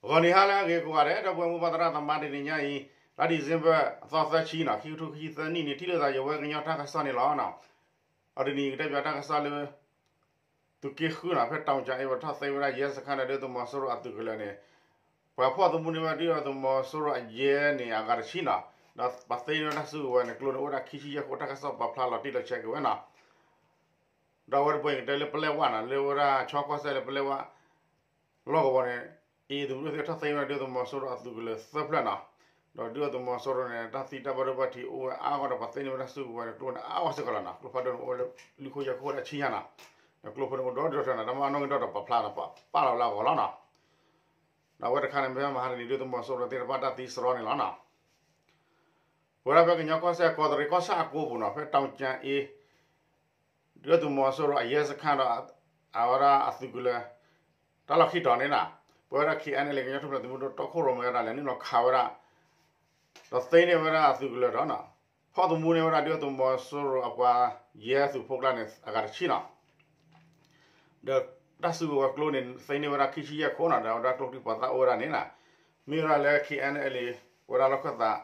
ဂီၤနံၤဟါလၢအဂ့ၤကိးဂၤဒဲး ဒီပုၢ်ဝဲၢ်မိၢ်ပၢ်သရၣ်သမါ တနံၤညါအံၤ လါဒံၣ်စ့ဘၢၣ် အသီသၢဆံနီၤ ခံကထိခံဆံသၢနံၣ်န့ၣ် ထံၣ်လိာ်သးယဝဲကညီတၢ်ကစီၣ်န့ၣ်လီၤ. အီၤတနံၤကတဲပၠးတၢ်ကစီၣ်လၢ သုးက့ဃုနီၤ ဖဲတီၤကၠၤအ့ ပထီၣ်သ့ဝဲဒၣ်ယဲစခါဒီးဒုၣ်ဒါသုးမီၤစိရိၤအသုးကလၢၤန့ၣ် ပှၤဖီၣ်သမူန့ၢ်ဝဲဒုၣ်ဒါသုးမီၤစိရိၤအယဲၢ်န့ၣ် အဂၤတဆံနီၤ ဒီးပှၤသ့န့ၢ်ဝဲဒၣ်စုကဝဲၤန့ၣ် ကျိန့ၣ်အိၣ်ဝဲဒၣ်ခံဆံယဲၢ်ခိၣ် တၢ်ကစီၣ်ပာ်ဖျါလီၤတံၢ်လီၤဆဲးက့ၤဝဲနီၤ ဒီးအဝဲတဘျီအံၤကတဲလၢပလဲၣ်ဝၣ်နီၤ လၢဝဲဒၣ်ဆီကီၢ်စဲၣ်လၢပလဲၣ်ဝၣ် လီၢ်ကဝီၤန့ၣ် အံၤသုးမုၢ်ဒိၣ်သ့ၣ်ထီၣ်သ့ဝဲဒၣ်ဒုၣ်ဒါသုးမီၤစိရိၤအသုးကလၢၤသၢဖျၢၣ်နီၤ ဒီးဒုၣ်ဒါသုးမီၤစိရိၤန့ၣ် တၢ်သံတၢ်ဘၣ်ဒိဘၣ်ထံးအိၣ်ဝဲအါဂီၢ်ဒီး ပှၤသ့န့ၢ်ဝဲဒၣ်စုကဝဲၤန့ၣ် ကျိန့ၣ်အါဂီၢ်စ့ၢ်ကီးလီၤနီၤ ကျိဖးဒိၣ်န့ၣ်အိၣ်ဝဲလၢ လွံၢ်ခိၣ်ယဲၢ်ခိၣ်လၢအဆံညါနီၤ ဒီးကျိဖိန့ၣ်အိၣ်ဒီဒူၣ်ဒီထၢနီၤ တၢ်မၤအနီၣ်ဂံၢ်ဒီးပာ်ဖျါနီၤ ပာ်လီၤလၢအဂီၢ်လီၤနီၤ ဒီးအဝဲတခါန့ၣ် မ့ၢ်မဟါတနံၤဒုၣ်ဒါသုးမီၤစိရိၤသ့ၣ်တဖၣ်တၢ်သံစရီန့ၣ်လီၤနီၤ ပဝဲဒၣ်ဖဲကညီကီၢ်စဲၣ် ကီးတရံးကီၢ်ဆၣ်အကိပူၤနီၤ ဖဲတီၤကၠၤအ့ ဒုၣ်ဒါသုးမီၤစိရိၤအယဲစခါဒီး အဝဲဒၣ်အသုးကလၢၤ တၢ်လီၢ်ခံတီၤန့ၣ်နီၤ ပဝဲဒၣ် ခ့ၣ်အဲၣ်အဲၣ်လ့ၣ် ကညီထူၣ်ဖျဲးသုးမုၢ်ဒိၣ် တီခိၣ်ရိၣ်မဲဝဲဒၣ် လဲၤနုာ်လီၤခးဝဲဒၣ် ဒီးသ့န့ၢ်ဝဲဒၣ်အသုးကလၢၤဒီးနီၤ ဖီၣ်သမူန့ၢ်ဝဲဒၣ်ဒုၣ်ဒါသုးမီၤစိရိၤအပှၤယဲၢ်သုးဖိကျါန့ၣ် အဂၤတဆံနီၤ ဒီးတၢ်စုကဝဲၤကျိန့ၣ် သ့န့ၢ်ဝဲဒၣ်ခံဆံယဲၢ်ခိၣ်နီၤ ဒီးအဝဲဒၣ်ကျိချံပှၤသၣ်အိၣ်ဝဲဒၣ်န့ၣ်နီၤ မ့ၢ်ဝဲဒၣ်လၢ ခ့ၣ်အဲၣ်အဲၣ်လ့ၣ် ပဝဲဒၣ်လီၢ်ခၢၣ်သး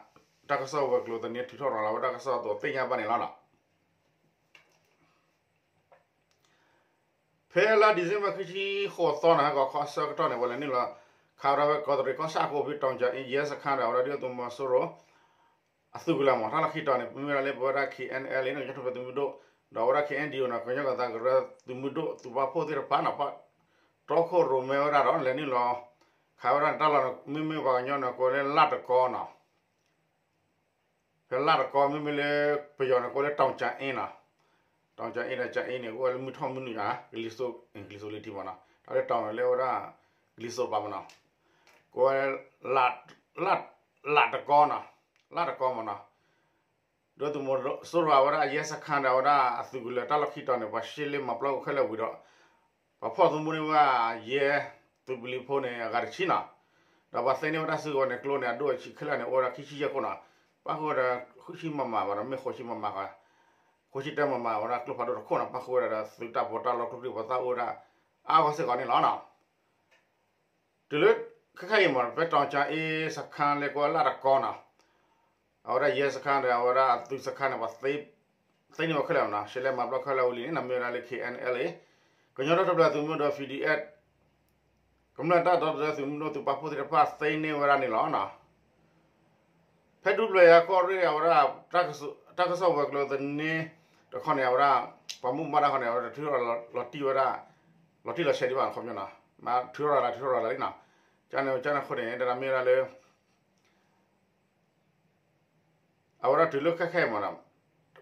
တၢ်ကစီၣ်ဝဲၤကျိၤသန့ထုးထီၣ်ရၤလီၤဝဲတၢ်ကစီၣ်အသိးသ့ၣ်ညါဘၣ်န့ၣ်လီၤနီၤ ဖဲလါဒံၣ်စ့ဘၢၣ် ခံဆံဃိးသီန့ၣ် ဟဲကီးခီအဆၢကတီၢ်န့ၣ် ပှၤလဲၤနုာ်လီၤ ခးဝဲဒၣ်ဝဲကီးတရံးကီၢ်ဆၣ်အကိပူၤ ဖဲတီၤကၠၤအ့ ယဲစခါဒီး အဝဲဒၣ်ဒုၣ်ဒါသုးမီၤစိရိၤ အသုးကလၢၤမး တၢ်လီၢ်ခံတီၤန့ၣ် မ့ၢ်ဝဲဒၣ်လၢပဝဲဒၣ် ခ့ၣ်အဲၣ်အဲၣ်လ့ၣ် ကညီထူၣ်ဖျဲးသုးမုၢ်ဒိၣ် ဒီးအဝဲဒၣ် ခ့ၣ်အဲၣ်ဒံၣ်အိၣ်နီၤ ကညီကီၢ်သးကရၢသုးမုၢ်ဒိၣ် သုးပာ်ဖှိၣ်သ့ၣ်တဖၣ်နီၤ တီခိၣ်ရိၣ်မဲဝဲဒၣ်ဒီး လဲၤနုာ်လီၤ ခးဝဲဒၣ်န့ၣ် တၢ်လီၢ်န့ၣ် မ့မ့ၢ်ပှၤကညီန့ၣ် ကိးလၢလၣ်တကီနီၤ ဖဲလၣ်တကီ မ့မ့ၢ်လၢ ပယီၤန့ၣ် ကိးလၢတီၤကၠၤအ့နီၤ တီၤကၠၤအ့ဒီးကၠၤအ့န့ၣ် အိၣ်ဝဲလၢမုၢ်ထီၣ်မုၢ်နုာ်ဧါ ကလံၤစိး ကလံၤစိးလံၤထံးမးနီၤ တၢ်လၢတီၤန့ၣ်လၢအဝဲဒၣ် ကလံၤစိးပာ်မးနီၤ ကိးဝဲ လၣ် လၣ်တကီနီၤ လၣ်တကီမးနီၤ ဒုၣ်ဒါသုးမီၤစိရိၤအဝဲဒၣ်အယဲစခါဒီးအဝဲဒၣ်အသုးကလၢၤတၢ်လီၢ်ခံတီၤန့ၣ် ပှၤရှဲလ့မၤပျီကွံာ်ခဲလၢာ်ဝံၤဒီး ပှၤဖီၣ်သမူန့ၢ်ဝဲယဲၢ်သုးပလံၤဖိန့ၣ် အဂၤတဆံနီၤ ဒီးပှၤသ့န့ၢ်ဝဲဒၣ်စုကဝဲၤန့ၣ် ကျိန့ၣ် အဒိၣ်အဆံးခဲလၢာ်န့ၣ် အိၣ်ဝဲဒၣ်ခံဆံယဲၢ်ခိၣ်နီၤ ပၣ်ဃုာ်ဝဲဒီး ဃုဆံမမဘၣ်ဒီး မ့ၢ်ဃိးဆံမမ ဃိးဆံတၢမမ ဝဲဒၣ်ကျိဖးဒိၣ်တခိၣ်နီၤ ပၣ်ဃုာ်ဝဲဒၣ်ဒီးသုးတၢ်ပီးတၢ်လီကျိချံပှၤသၣ်အိၣ်ဝဲဒၣ် အါဂီၢ်စ့ၢ်ကီးန့ၣ်လီၤနီၤ တုၤလၢ ခဲခါအံၤမး ဖဲတီၤကၠၤအ့စခါလၢကိးလၣ်တကီနီၤ အဝဲဒၣ်ယဲစခါဒီး အဝဲဒၣ်အသုးစခါန့ၣ် ပှၤသ့န့ၢ်ဝဲခဲလၢာ်နီၤ ရှဲလ့မၤပျီခဲလၢာ်ဝံၤလံန့ၣ်နီၤ မ့ၢ်ဝဲဒၣ်လၢ ခ့ၣ်အဲၣ်အဲၣ်လ့ၣ် ကညီတၢ်ထူၣ်ဖျဲးသုးမုၢ်ဒိၣ် ပီၣ်ဒီးအ့ၣ် ကမျၢၢ်တၢ်ဒီသဒၢသုးမုၢ်ဒိၣ် သုးပာ်ဖှိၣ်သ့ၣ်တဖၣ်သ့န့ၢ်ဝဲဒၣ်န့ၣ်လီၤနီၤ ဖဲဒူပျဲၢ်ယၤကီၢ်ရ့ၣ်အဝဲဒၣ် တၢ်ကစီၣ်ဝဲၤကျိၤသန့တခီန့ၣ် အဝဲဒၣ် ပှၤမူဘၣ်တၢ်ဃီန့ၣ် အဝဲဒၣ်ထုးထီၣ်လီၤတံၢ်ဝဲဒၣ် လီၤတံၢ်လီၤဆဲးဒံးဘၣ် ခီပညီနီၤ မ့ၢ်ထုးထီၣ်ရၤလီၤ ထုးထီၣ်ရၤလီၤလံနီၤ ကန့ၣ်ကန့ၣ်အဃိန့ၣ် တၢ်မ့ၢ်ဝဲဒၣ်လၢ အဝဲဒၣ်တုၤလၢခဲခဲအံၤမးနီၤ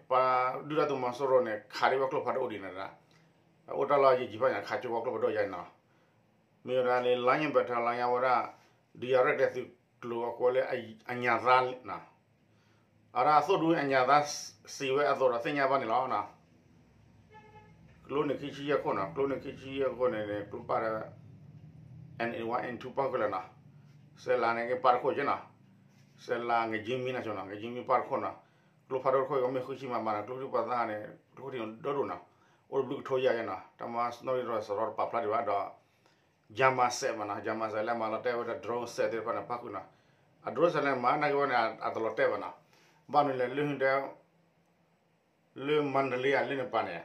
ပှၤဒုၣ်ဒါသုးမီၤစိရိၤန့ၣ် ခးဒံးဝဲကျိဖးဒိၣ်အိၣ်ဒံးန့ၣ်ဒၣ် အိၣ်တၢ်လီၢ်ယံာ်ယံာ်ဘၣ်ညါ ခးကၠိဝဲကျိဖးဒိၣ်ယါန့ၣ်နီၤ မ့ၢ်ဝဲဒၣ်လၢ လါညါဘၣ်ထၢလါညါဝဲဒၣ် ဒုးယၤရဲၣ်ကျဲၤသုးကျိၤအကိးလၢအညၣ်သါနီၤ အဝဲဒၣ်အသိၣ်ဒူအညၣ်သါစံးဝဲအသိးဒီးသ့ၣ်ညါဘၣ်န့ၣ်လီၤနီၤ ကျိန့ၣ်ခံဆံယဲၢ်ခိၣ်နီၤ ကျိန့ၣ်ခံဆံယဲၢ်ခိၣ်န့ၣ်န့ၣ် ကျိပာ်ဒီး N one N two ပၣ်ဃုာ်လၢနီၤ စဲးလၤန့ၣ်က့ပာ်တခိၣ်က့နီၤ စဲးလၤငကၠ့မံနီၤနီၤ ငကၠ့မံပာ်တခိၣ်နီၤ ကျိဖးဒိၣ်တခိၣ်အံၤ မ့ၢ်ဃုဆံမးမးနီၤ ကျိချံပှၤသၣ်န့ၣ် ကျိချံဒီဒိၣ်နီၤ အိၣ်တဘျုးကထိယါယါနီၤ တၢ်မၤနီၣ်ဂံၢ်ဒီးစရီတပာ်ဖျါဒံးဘၣ်ဒီး Jamsat မးနီၤ Jamsat လၢအမၤလီၤတဲာ်ဝဲဒၣ် drone စဲးသ့ၣ်တဖၣ်န့ၣ် ပၣ်ဃုာ်နီၤ အ drone စဲးန့ၣ် မၤနာ်က့ဝဲန့ၣ် အတလီၤတဲာ်ဘၣ်နီၤ ဘၣ်မနုၤလဲၣ် လၢဟူတဲ လၢမါဒလ့အလ့ၣ်န့ၣ်ပၤန့ၣ်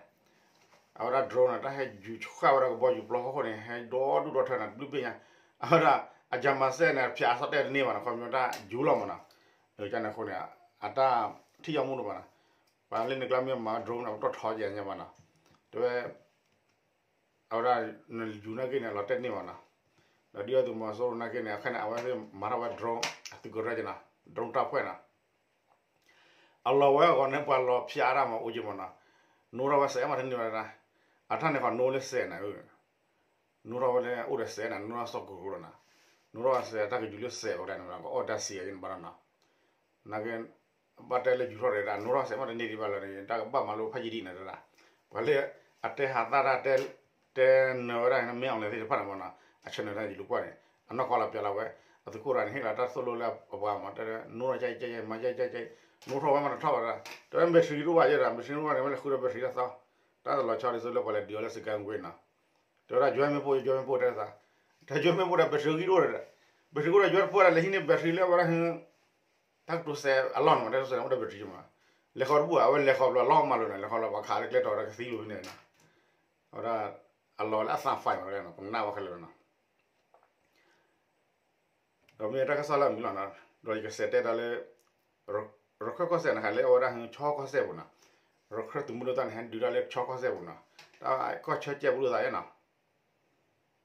အဝဲဒၣ် drone န့ၣ် တၢ်ဟဲယူၤဆှၣ်ဝဲဒၣ်ကဘီယူၤပျီဟီၣ်ခိၣ်န့ၣ် ဟဲဒီဒူၣ်ဒီထၢန့ၣ် တဘျုးဘ့ၣ်ညါ အဝဲဒၣ် အ Jamsat န့ၣ် ဖၠးအဆီၣ်တဲာ်တန့ၢ်ဘၣ်နီၤ ခီပညီတၢ်ယူၤလီၤမးနီၤ ကန့ၣ်အဃိန့ၣ် အတၢ်ထံၣ်ယီၢ်မူဒိၣ်မးနီၤ ပှၤလၢန့ၣ်ကျါမ့ၢ်မၤ drone န့ၣ် ပတီၢ်ထီယဲၢ်ညါဘၣ်နီၤ တဲဝဲ အဝဲဒၣ် နယူၤနာ်က့န့ၣ် လီၤတဲာ်န့ၢ်ဘၣ်နီၤ ဒီးဒုၣ်ဒါသုးမီၤစိရိၤနာ်က့န့ၣ် အခဲန့ၣ် အဝဲသ့ၣ်မၤထီၣ်ဝဲ drone အသုးကရၢက့နီၤ drone တၢ်ဖှဲၣ်နီၤ အလီၤဝဲအဂီၢ်န့ၣ် ပှၤလီၤဖၠးတၢ်မၤအိၣ်က့မးနီၤ နိထီၣ်ဝဲစဲးမးတန့ၢ်ဝဲဒၣ် အတၢ်န့ၣ်ခီနိလၢစဲးနၤ နိထီၣ်ဝဲလၢအိၣ်ဒီးစဲးနၤ နိထီၣ်စီၤကိၤကိၤလီၤနၤ နိထီၣ်ဝဲစဲး တၢ်ကယူၤလၢစဲးဝဲဒၣ်န့ၣ် ကအီၣ်တၢ်စံးအံၤန့ၣ်ဘၣ်နီၤ နာ်က့ ဘၣ်တဲလၢယူၤထီၣ်တၢ် နိထီၣ်စဲးမးတန့ၢ်ဒံးဘၣ်လၢၤန့ၣ် တၢ်ကဘၣ်မၤလိဖးယံာ်ဒ်န့ၣ်တဒၣ် ပှၤလၢအတဲဟးသၣ်တၢ် တဲနၢၤဝဲဒၣ်န့ၣ် မ့ၢ်အီၤလဲၣ်သ့ၣ်တဖၣ်န့ၣ်မးနီၤ အဆၢနၢၤတၢ်ယလူၤကွၢ်န့ၣ် အနီၢ်ကီၢ်လီၤပျးလီၤဝဲ အသုးခိၣ်ရၤန့ၣ် ဟ့ၣ်လီၤတၢ်သိၣ်လိလၢအပှၤမး တဲ နိထီၣ်ကဲကဲ မၤကဲကဲကဲ နိထီၣ်ဝဲမးတထီၣ်ဘၣ်ဒၣ် တဲဝဲ battery တအိၣ်ဘၣ်ယဲဒၣ် battery တအိၣ်ဘၣ်န့ၣ် ဝဲလဲၤဃုဒီး battery တၢ်သီ တၢ်တလီၤဆီဒ်သိးလၢပှၤလဲၤဒုးအီၤလၢစကဲမကွ့နီၤ တဲဝဲဒၣ် ယွဲမ့ၢ်ပိၢ် ယွဲမ့ၢ်ပိၢ်တဲသး တဲယွဲမ့ၢ်ပိၢ်ဒီး battery ဂံၢ်တအိၣ်ဒီး battery အိၣ်ဒီးယွၤတပှၢ်ဒီး လဲၤဟံးန့ၢ် battery လၢအဝဲဒၣ်ဟ တၢ်ကတိၤစဲးအလီၢ်န့ၣ်မး တၢ်ကတိၤစဲးန့ၣ် အိၣ်ဒီး battery မး, လဲၤဃီၤတဘူၣ် အဝဲလဲၤဃီၤဘျီ အလီၢ်မၤလိာ်န့ၣ် လဲၤဃီၤလီၤ ပှၤခးလၢကျဲတီၤဒီးကသံလိာ်ဖဲန့ၣ်နီၤ, အဝဲဒၣ် အလီၢ်လၢအသး file မး ပနၢ်ဝဲခဲလၢာ်လီၤနီၤ. ဒီးမ့ၢ်တၢ်ကစီၣ်လၢအမုာ်လီၤနီၤ, ဒီးယကစးတဲတၢ်လၢ ရခၢၣ်ကီၢ်စဲၣ်န့ၣ် ဟဲလၢအဝဲဒၣ်ဟ ခၠီကီၢ်စဲၣ်ပူၤနီၤ, ရခၢၣ်သုးမုၢ်ဒိၣ်တၢ်န့ၣ် ဟဲဒုးတၢ်လၢခၠီကီၢ်စဲၣ်ပူၤနီၤ, တၢ်ကီၢ်ဆၢကဲဘူးလိာ်သးနီၤ,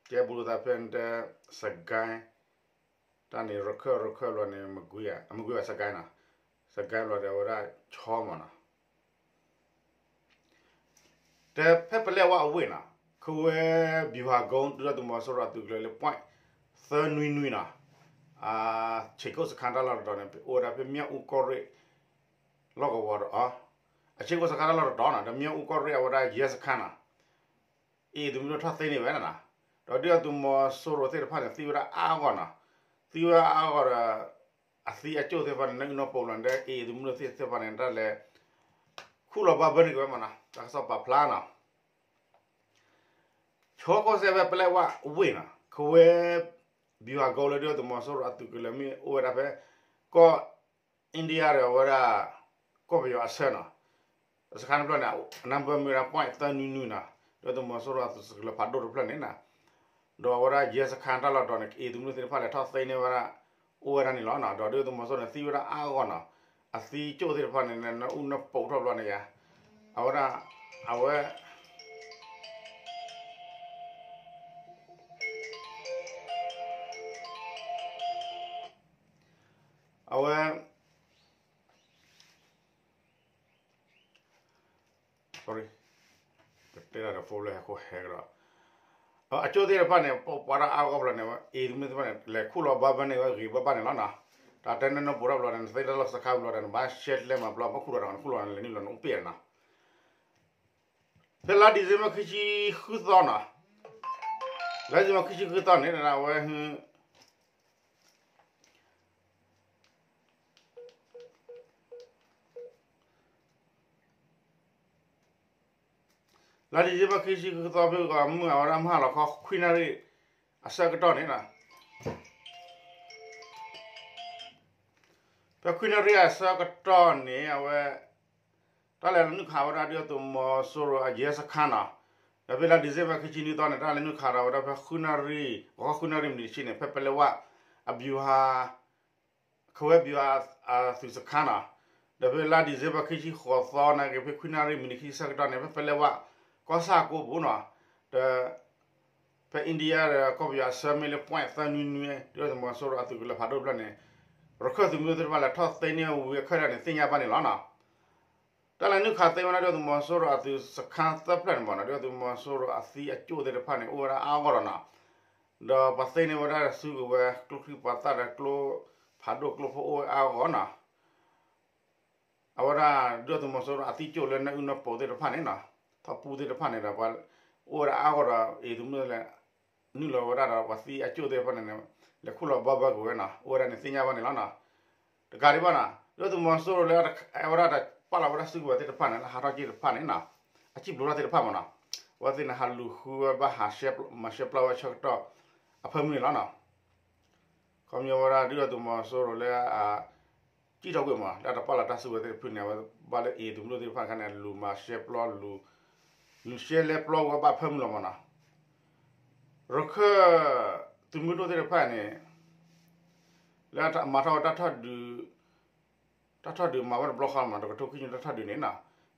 ကဲဘူးလိာ်သးဖဲန့ၣ် စကဲ တၢ်န့ၣ် ရခၢၣ် ရခၢၣ်ဘျီန့ၣ် မကွ့ၤဘၣ် စကဲနီၤ, စကဲဘျီဒီးအဝဲဒၣ်ခၠီမးနီၤ. တဲဖဲပလဲဝါအဝ့ၢ်နီၤ, ခဝဲ ဗျူဟာကုန်း ဒုၣ်ဒါသုးမီၤစိရိၤအသုးကလၢၤလၢ point သၢနွံနွံနီၤ, အ ခြေကုပ်စခန်း တၢ်လီၢ်တတီၤန့ၣ် အိၣ်ဝဲဒၣ်ဖဲမၠၣ်အူကီၢ်ရ့ၣ် လီၢ်ကဝီၤဒီး အ ခြေကုပ်စခန်း တၢ်လီၢ်တတီၤနီၤ ဒီးမၠၣ်အူကီၢ်ရ့ၣ်အဝဲဒၣ် ရဲစခန်းနီၤ, အ့ၣ်သုးမုၢ်ဒိၣ်ထီၣ်သ့န့ၢ်ဝဲနီၤ, ဒီးဒုၣ်ဒါသုးမီၤစိရိၤသ့ၣ်တဖၣ်န့ၣ် သံဝဲဒၣ်အါဂီၢ်နီၤ, သံဝဲဒၣ်အါဂီၢ်ဒီး အသံအကၠိၣ်သ့ၣ်တဖၣ်န့ၣ် နၢအုၣ်နီၢ်ပိာ်လီၤဒီး အ့ၣ်သုးမုၢ်ဒိၣ်သ့ၣ်တဖၣ်န့ၣ် တၢ်လဲၤ ခူၣ်လီၤဘၣ်ဘၢန့ၢ်က့ၤဝဲမးနီၤ, တၢ်ကစီၣ်ပာ်ဖျါနီၤ. ခၠီကီၢ်စဲၣ်ဖဲပလဲဝါအဝ့ၢ်နီၤ, ခဝဲ ဗျူဟာကုန်း လၢဒုၣ်ဒါသုးမီၤစိရိၤအသုးကလၢၤမ့ၢ်အိၣ်ဝဲဒၣ်ဖဲ ကီၢ် India ဒီးအဝဲဒၣ် ကီၢ်ပယီၤအဆၢနီၤ, စခန်းတဖျၢၣ်န့ၣ် အနံပါတ်မ့ၢ်ဝဲဒၣ် point သၢနွံနွံနီၤ, ဒုၣ်ဒါသုးမီၤစိရိၤအသုးကလၢၤဖးဒိၣ်တဖျၢၣ်န့ၣ်နီၤ, ဒီးအဝဲဒၣ် ရဲစခန်း တၢ်လီၢ်တတီၤန့ၣ် အ့ၣ်သုးမုၢ်ဒိၣ်သ့ၣ်တဖၣ်လဲၤထီၣ်သ့န့ၢ်ဝဲဒၣ် အိၣ်ဝဲဒၣ်န့ၣ်လီၤနီၤ, ဒီးဒုၣ်ဒါသုးမီၤစိရိၤန့ၣ် သံဝဲဒၣ်အါဂီၢ်နီၤ, အသံကၠိၣ်သ့ၣ်တဖၣ်န့ၣ် နၢအုၣ်နီၢ်ပိာ်ထီၣ်ဘျီန့ၣ်ယါ, အဝဲဒၣ် အဝဲ အဝဲ sorry ပတဲဒၣ်ဒီး phone လၢဟဲခိၣ်ဟဲကဒီး, အကၠိၣ်သ့ၣ်တဖၣ်န့ၣ် ပှၤတၢ်အါဂီၢ်ဘျီန့ၣ် အ့ၣ်သုးမုၢ်သ့ၣ်တဖၣ်န့ၣ် လဲၤခူၣ်လီၤဘၣ်ဘၢန့ၢ်ဝဲဂ့ၤဘၣ်ဘၣ်န့ၣ်လီၤနီၤ, တၢ်တဲနၢနီၢ်ပိာ်ထီၣ်ဘျီန့ၣ် နသ့တၢ်လီၢ်စခန်းဘျီဒီး နဘၣ်ရှဲလဲမးဘျီ မ့ၢ်ခူၣ်လီၤဒီး နခူၣ်လီၤန့ၣ် လဲၤနုာ်လီၤနအိၣ်ပ့ၢ်နီၤ. ဖဲလါ December ခံဆံဃုသီနီၤ, လါ December ခံဆံဃုသီန့ၣ် အဝဲ လါ December ခံဆံဃုသီ ဖဲဂီၤမုၢ် အဝဲဒၣ်မုၢ်ဟါလီၤခီ ခွံနၣ်ရံၣ်အဆၢကတီၢ်န့ၣ်နီၤ, ဖဲခွံနၣ်ရံၣ်အဆၢကတီၢ်န့ၣ် အဝဲ တၢ်လဲၤနုာ်ခးဝဲဒၣ်ဒုၣ်ဒါသုးမီၤစိရိၤအ ရဲစခန်းနီၤ, ဒီးဖဲလါ December ခံဆံနွံသီန့ၣ် တၢ်လဲၤနုာ်ခးဒီးဝဲဒၣ်ဖဲ ဃုနၣ်ရံၣ် ဂီၤခီ ဃုနၣ်ရံၣ်မံးနံးတဆံန့ၣ် ဖဲပလဲဝါ အဗျူဟာ ခဝဲဗျူဟာအသုးစခန်းနီၤ, ဒီးဖဲလါ December ခံဆံဃိးသီနာ်က့ ဖဲခွံနၣ်ရံၣ်မံးနံးခံဆံဆၢကတီၢ်န့ၣ် ဖဲပလဲဝါ ကီၢ်ဆၣ်ကိးပူၤနီၤ, ဒီး ဖဲ India ဒီးကီၢ်ပယီၤအဆၢမ့ၢ်လၢ point သၢနွံနွံ ဒုၣ်ဒါသုးမီၤစိရိၤအသုးကလၢၤဖးဒိၣ်တဖျၢၣ်န့ၣ် ရခၢၣ်သုးမုၢ်ဒိၣ်သ့ၣ်တဖၣ်လဲၤထီၣ်သ့န့ၢ်ဝံၤအခၢၣ်ဒၣ်န့ၣ် သ့ၣ်ညါဘၣ်န့ၣ်လီၤနီၤ. တၢ်လဲၤနုာ်ခးသ့ဝဲဒၣ်ဒုၣ်ဒါသုးမီၤစိရိၤအသုးစခန်းသၢဖျၢၣ်န့ၣ်မးနီၤ, ဒုၣ်ဒါသုးမီၤစိရိၤအသံအကၠိၣ်သ့ၣ်တဖၣ်န့ၣ် အိၣ်ဝဲဒၣ်အါဂီၢ်လီၤနီၤ, ဒီးပှၤသ့န့ၢ်ဝဲဒၣ်စုကဝဲၤ ကျိချံမျိာ်သၣ်ဒီးကျိဖးဒိၣ်ကျိဖိအိၣ်ဝဲအါဂီၢ်နီၤ. အဝဲဒၣ်ဒုၣ်ဒါသုးမီၤစိရိၤအသံကၠိၣ်လၢနၢအုၣ်နီၢ်ပိာ်သ့ၣ်တဖၣ်န့ၣ်နီၤ, ထီၣ်ပူသ့ၣ်တဖၣ်န့ၣ်ဒီး ပှၤအိၣ်ဝဲဒၣ်အါဂီၢ်ဒီး အ့ၣ်သုးမုၢ်ဒိၣ်လဲၤ နုာ်လီၤဝဲဒၣ်ဒီးပှၤသံအကၠိၣ်သ့ၣ်တဖၣ်န့ၣ် လဲၤခူၣ်လီၤဘၣ်ဘၢကွံာ်ဝဲနီၤ, အိၣ်ဝဲဒၣ်န့ၣ်သ့ၣ်ညါဘၣ်န့ၣ်လီၤနီၤ. တကးဒံးဘၣ်နီၤ, ဒုၣ်ဒါသုးမီၤစိရိၤလၢအဝဲဒၣ်တပာ်လီၤဝဲဒၣ်စုကဝဲၤသ့ၣ်တဖၣ်န့ၣ် လၢဟးထီၣ်က့ၤတဖၣ်န့ၣ်နီၤ, အစံၣ်ပျိးထီၣ်သ့ၣ်တဖၣ်မးနီၤ, အဝဲသ့ၣ်န့ၣ်ဟးလူၤဃုဝဲဘၣ်ဟး မၤရှဲပျီဝဲဆၢကတီၢ်အဖၢမုၢ်န့ၣ်လီၤနီၤ. ခီပညီဝဲဒၣ်ဒုၣ်ဒါသုးမီၤစိရိၤလၢအ စံၣ်ထီၣ်ကွံာ်မး လၢအတပာ်လီၤတၢ်စုကဝဲၤသ့ၣ်တဖုန့ၣ် အဝဲဘၣ်လၢအ့ၣ်သုးမုၢ်ဒိၣ်သ့ၣ်တဖၣ်အခါန့ၣ် လူၤမၤရှဲပျီ လူၤရှဲလဲပျီဝဲဘၣ်ဖၢမုၢ်လီၤမးနီၤ. ရခၢၣ်သုးမုၢ်ဒိၣ်သ့ၣ်တဖၣ်န့ၣ် လၢအမၤထီၣ်ဝဲတၢ်ထီၣ်ဒုး တၢ်ထီၣ်ဒုးမၤဝဲတဘျီဃီမး တကထိခံဆံတၢ်ထီၣ်ဒုးန့ၣ်နီၤ,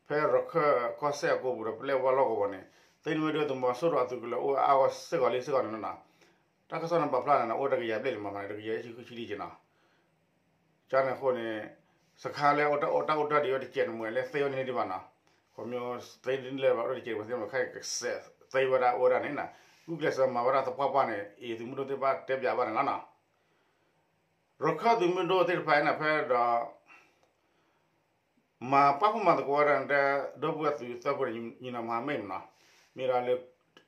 ဖဲရခၢၣ်ကီၢ်စဲၣ်အကိာ်ပူၤဒီးပလဲဝါလီၢ်ကဝီၤန့ၣ် သ့န့ၢ်ဝဲဒုၣ်ဒါသုးမီၤစိရိၤအသုးကလၢၤအိၣ်အါဂီၢ်စ့ၢ်ကီးလံစ့ၢ်ကီးန့ၣ်လီၤနီၤ. တၢ်ကစီၣ်န့ၣ်ပာ်ဖျါန့ၣ် အိၣ်တကယၤဘျဲၣ်လံမး တကယၤယဲၢ်ဆံဃုဆံဒံးက့နီၤ. ကန့ၣ်အဃိန့ၣ် စခါလၢအအိၣ်တၢ်အိၣ်တၢ်ဒုးဝဲတကဲးန့ၣ် မ့ၢ်လၢသ့ဝဲန့ၣ်ဒံးဘၣ်နီၤ, ခီဖျိသ့န့ၢ်လၢၤဘၣ်အိၣ်တကဲးန့ၣ် ပှၤသ့ၣ်မခါကစဲးသ့ဝဲဒၣ်အိၣ်ဝဲဒၣ်န့ၣ်နီၤ, ဂုာ်ကျဲးစၢးမၤဝဲဒၣ်သပှၢ်ပှၢ်န့ၣ် အ့ၣ်သုးမုၢ်ဒိၣ်သ့ၣ်တဖၣ်တဲပၠးဘၣ်န့ၣ်လီၤနီၤ. ရခၢၣ်သုးမုၢ်ဒိၣ်သ့ၣ်တဖၣ်အံၤန့ၣ် ဖဲဒီး မၤပာ်ဖှိၣ်မၤသကိးဝဲဒၣ်န့ၣ် ဒီပုၢ်ဝဲၢ်သုးသၢပူၤန့ၣ် ညီနီၤမၤမ့ၢ်မးနီၤ, မ့ၢ်ဒၣ်လၢ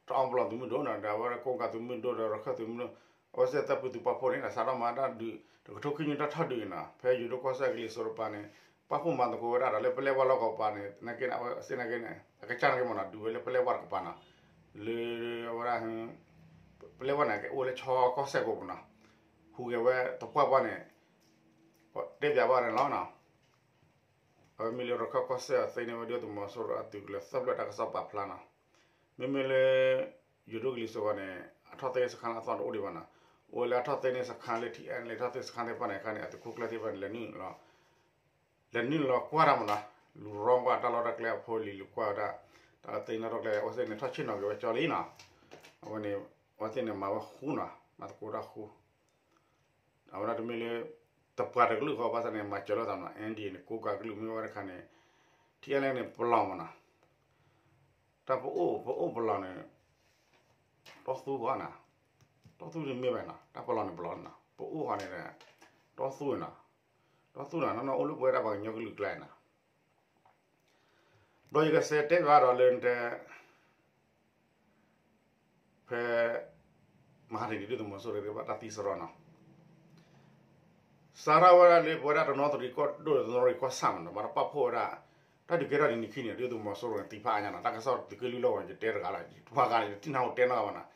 တအီပလီၢ်သုးမုၢ်ဒိၣ်နီၤ ဒီးအဝဲဒၣ်ကိးကးသုးမုၢ်ဒိၣ်ဒီးရခၢၣ်သုးမုၢ်ဒိၣ် အဝဲသ့ၣ်သၢပူၤသုးပာ်ဖှိၣ်န့ၣ် စးထီၣ်မၤတၢ်ဒုး တကထိခံဆံတၢ်ထီၣ်ဒုးအံၤနီၤ ဖဲယိၤဒိၣ်ကီၢ်စဲၣ်ကလံၤစိးတပၤန့ၣ် ပာ်ဖှိၣ်မၤသကိးဝဲဒၣ်ဒီးလၢပလဲဝါလီၢ်ကဝီၤပၤန့ၣ် သနာ်က့န့ၣ် အဝဲသ့ၣ်နာ်က့န့ၣ် အကစၢ်နာ်က့မးနီၤ ဒုးဝဲလၢပလဲဝါတကပၤနီၤ, လၢအဝဲဒၣ် ပလဲဝါန့ၣ် ကအိၣ်လၢခၠီကီၢ်စဲၣ်ကိာ်ပူၤနီၤ, ဟူးဂဲၤဝဲသပှၢ်ပှၢ်န့ၣ် တဲပၠးဘၣ်န့ၣ်လီၤနီၤ. အဝဲမ့ၢ်လၢရခၢၣ်ကီၢ်စဲၣ်အသ့န့ၣ် ဝဲဒုၣ်ဒါသုးမီၤစိရိၤအသုးကလၢၤသၢဖျၢၣ်တၢ်ကစီၣ်ပာ်ဖျါနီၤ. မ့မ့ၢ်လၢ ယိၤဒိၣ်ကလံၤစိးဂီၤန့ၣ် အထီၣ်သ့န့ၢ်စခါလၢအသီၣ်တအိၣ်ဒံးဘၣ်နီၤ. အိၣ်ဝဲလၢအထီၣ်သ့န့ၢ်စခါလၢ ထံအဲၣ်လၢထီၣ်သ့န့ၢ်စခါသ့ၣ်တဖၣ်န့ၣ် အခါန့ၣ် အသုးခိၣ်ကျၢၢ်သ့ၣ်တဖၣ်န့ၣ် လဲၤနုာ်လီၤ လဲၤနုာ်လီၤကွၢ်တၢ်မနီၤ, လူၤရီကွၢ်တၢ်လီၢ်တၢ်ကျဲအဖိလံၤ လူၤကွၢ်ဝဲဒၣ် တၢ်သ့ၣ်နီၣ်ထီၣ်ကျဲ အဝဲသ့ၣ်န့ၣ် ထီၣ်ဆ့ၣ်နီၤက့ၤဝဲကၠီလံနီၤ. အဝဲန့ၣ် အဝဲသ့ၣ်န့ၣ် မၤဝဲဃူနီၤ, မၤသကိးတၢ်ဃူ. အဝဲဒၣ်တမ့ၢ်လၢ တပှၤတကလုာ်ဃီဘၣ်ဆၣ်န့ၣ် မၤစၢၤလိာ်သးမနီၤ, အၣ်ဒံၣ်န့ၣ် ကိးကးကလုာ်မ့ၢ်ဝဲတခါန့ၣ် ထံအဲၣ်လၢန့ၣ် ပလီၢ်မနီၤ. တၢ်ပအိၣ် ပအိၣ်ပလီၢ်န့ၣ် တီသူဃီနီၤ, တီသူတမ့ၢ်ဘၣ်နီၤ, တၢ်ပလီၢ်န့ၣ်ပလီၢ်နီၤ, ပအိၣ်ဃီန့ၣ် တီသူနီၤ, တီသူနီၤ နီၢ်နီၢ်အိၣ်လၢပဝဲဒၣ်ပှၤကညီကလုာ်ကျါနီၤ. ဒီးယကစးတဲဘၣ်ဒီးလၢနတဲ ဖဲ မဟါတနံၤဒုၣ်ဒါသုးမီၤစိရိၤ ဘၣ်တၢ်သံစရီနီၤ. စးထီၣ်ဝဲဒၣ်လၢပဝဲဒၣ်တနီသရံၣ်ကီၢ်ဒိၣ် တနီသရံၣ်ကီၢ်ဆၣ်မနီၤ ဘၣ်တၢ်ပာ်ဖှိၣ်ဝဲဒၣ် တၢ်ဒုးကဲထီၣ်ဒ်နံၤခံနံၤ ဒုၣ်ဒါသုးမီၤစိရိၤန့ၣ် သံဖးအါညါနီၤ, တၢ်ကစီၣ်သုးက့လွံၢ်လီၢ်ဝဲန့ၣ် ယတဲတဂၤလီၤ, ယတပှၤဂၤန့ၣ် ယတနၢ်ဟူတဲနီတဂၤမနီ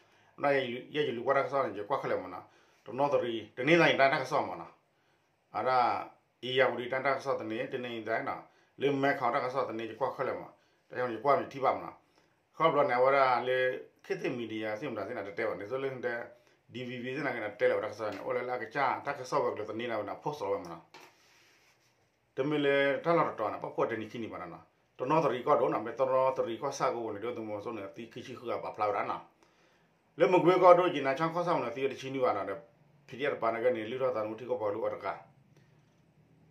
ၤ. ယဲယလူၤကွၢ်တၢ်ကစီၣ်န့ၣ် ယကွၢ်ခဲလၢာ်မနီၤ, တနီသရံၣ် တနင်္သာရီတိုင်း တၢ်ကစီၣ်မနီၤ. အဒၣ် ဧရာဝတီတိုင်း တၢ်ကစီၣ်သန့ တနင်္သာရီတိုင်းနီၤ, လၢမဲခီၣ် တၢ်ကစီၣ်သန့ ယကွၢ်ခဲလၢာ်မနီၤ, တၢ်ယကွၢ်မ့ၢ်ထံၣ်ဘၣ်မနီၤ. ခီဖျိန့ၣ် အဝဲဒၣ်လၢ ခေတ်သစ်မီဒီယာ သ့ၣ်မတၤသ့ၣ်န့ၣ် တတဲဘၣ်န့ၣ် သိလၢနတဲ DVB သ့ၣ်န့ၣ် နတဲလၢၤဝဲတၢ်ကစီၣ်န့ၣ် အိၣ်လၢလၢအကစၢ် တၢ်ကစီၣ်ဝဲၤကျိၤသန့န့ၣ် အဝဲန့ၣ် post လီၤဝဲမနီၤ. တမ့ၢ်လၢတၢ်လီၢ်တတီၤန့ၣ် ပာ်ဖှိၣ်တနံၤခံနံၤဘၣ်နီၤ, တနီသရံၣ်ကီၢ်ဒိၣ်နီၤ, မ့ၢ်တနီသရံၣ်ကီၢ်ဆၣ်ကအိၣ်န့ၣ် ဒုၣ်ဒါသုးမီၤစိရိၤန့ၣ် အသံခံဆံဃုဂၤပာ်ဖျါဝဲဒၣ်နီၤ. လၢမကွ့ကီၢ်ဒိၣ် ယနါဆၣ်ကီၢ်ဆၣ်ပူၤန့ၣ် သံဝဲတဆံနွံဂၤနီၤ, ဒီး PDF တပၤန့ၣ်ကဲန့ၣ် လုၢ်ထီၣ်သးသမူထံကီၢ်ပှၤကလုာ်အီၤတဂၤ.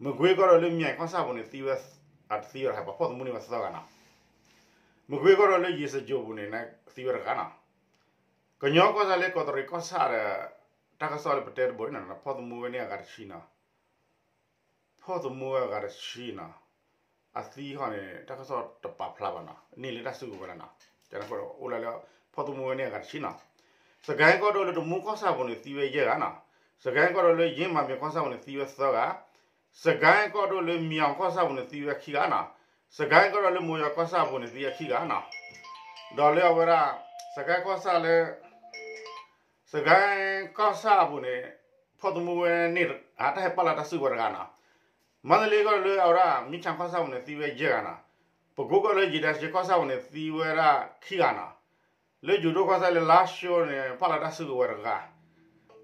မကွ့ကီၢ်ဒိၣ်လၢ မၠဲၣ်ကီၢ်ဆၣ်ပူၤန့ၣ် သံဝဲ အတသံဝဲတဂၤ ပှၤဖီၣ်သမူန့ၢ်ဝဲသၢဂၤနီၤ. မကွ့ကီၢ်ဒိၣ်လၢ ယ့ၣ်စကၠိၣ်ပူၤန့ၣ် သံဝဲတဂၤနီၤ. ကညီကီၢ်စဲၣ်လၢကီးတရံးကီၢ်ဆၣ်ဒီး တၢ်ကစီၣ်လၢပတဲတဘိန့ၣ်နီၤ ဖီၣ်သမူဝဲန့ၢ်အဂၤတဆံနီၤ. ဖီၣ်သမူဝဲအဂၤတဆံနီၤ, အသံဃီန့ၣ် တၢ်ကစီၣ်တပာ်ဖျါဘၣ်နီၤ, န့ၢ်လၢတၢ်စုကဝဲၤလီၤနီၤ. ကန့ၣ်အိၣ်လၢ ဖီၣ်သမူဝဲန့ၢ်အဂၤတဆံနီၤ. စကဲကီၢ်ဒိၣ်လၢတမူကီၢ်ဆၣ်ပူၤန့ၣ် သံဝဲယဲၢ်ဂၤနီၤ. စကဲကီၢ်ဒိၣ်လၢယ့မၤမ့ၤကီၢ်ဆၣ်ပူၤန့ၣ် သံဝဲသၢဂၤ. စကဲကီၢ်ဒိၣ်လၢမၠဲၣ်ကီၢ်ဆၣ်ပူၤန့ၣ် သံဝဲခံဂၤနီၤ. စကဲကီၢ်ဒိၣ်လၢမိၢ်ယီၤကီၢ်ဆၣ်ပူၤန့ၣ် သံဝဲခံဂၤနီၤ. ဒီးလၢအဝဲဒၣ် စကဲကီၢ်ဆၣ်လၢ စကဲကီၢ်ဆၣ်အပူၤန့ၣ် ဖီၣ်သမူဝဲန့ၢ် တၢ်ဟဲပာ်လီၤတၢ်စုကဝဲၤတဂၤနီၤ. မၤတလ့ကီၢ်ဒိၣ်လၢအဝဲဒၣ် မ့ၢ်ဆၣ်ကီၢ်ဆၣ်ပူၤန့ၣ် သံဝဲယဲၢ်ဂၤနီၤ. ပကိကီၢ်ဒိၣ်လၢ ယ့ၣ်ဒၢစ့ကီၢ်ဆၣ်ပူၤန့ၣ် သံဝဲဒၣ်ခံဂၤနီၤ. လၢယိၤဒိၣ်ကီၢ်ဆၣ်လၢ လါၡိန့ၣ် ပာ်လီၤတၢ်စုကဝဲၤတဂၤ.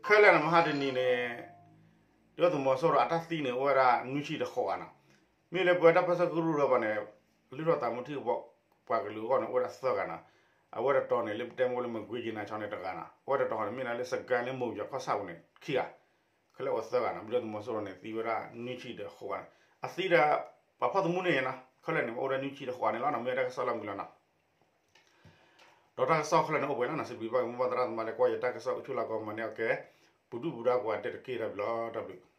ခဲလၢာ်န့ၣ် မဟါတနံၤန့ၣ် ဒုၣ်ဒါသုးမီၤစိရိၤအတၢ်သံန့ၣ် အိၣ်ဝဲဒၣ်နွံဆံဒီးဃိးဂၤနီၤ. မ့ၢ်လၢပဝဲတၢ်ပၢဆှၢကရူၢ်ဒီးပှၤန့ၣ် လုၢ်ထီၣ်သးမူထံကီၢ်ပှၤကလုာ်အဂီၢ်န့ၣ် အိၣ်ဝဲဒၣ်သၢဂၤနီၤ. အဝဲတတီၤန့ၣ် လၢပတဲမ့ၢ်လၢမကွ့ကၠ့နါဆီန့ၣ်တဂၤနီၤ. အဝဲတတီၤန့ၣ် မ့ၢ်ဒၣ်လၢစကဲလၢမိၢ်ယီၤကီၢ်ဆၣ်ပူၤန့ၣ်ခံဂၤ. ခဲလၢာ်အိၣ်သၢဂၤနီၤ. ဒုၣ်ဒါသုးမီၤစိရိၤန့ၣ် သံဝဲဒၣ်နွံဆံဒီးဃိးဂၤနီၤ. အသံဒီး ပှၤဖီၣ်သမူန့ၣ်နီၤ ခဲလၢာ်န့ၣ် အိၣ်ဝဲဒၣ်နွံဆံဒီးဃိးဂၤန့ၣ်လီၤနီၤ. မ့ၢ်ဝဲတၢ်ကစီၣ်လၢမုာ်လီၤနီၤ. ဒီးတၢ်ကစီၣ်ခဲလၢာ်န့ၣ်အိၣ်ပှဲၤလီၤနီၤ. စံးဘျုးဘၣ်က့ၤမိၢ်ပၢ်သရၣ်သမါလၢကွၢ်ယတၢ်ကစီၣ်အိၣ်ဆူၣ်လၢကီၢ်မၤန့ၢ်အီၣ်ကဲ ပူၤဒုၣ်ပူၤဒါကိးဂၤဒဲးတက့ၢ်. တၢ်ဘျုးလီၤ တၢ်ဘျုး.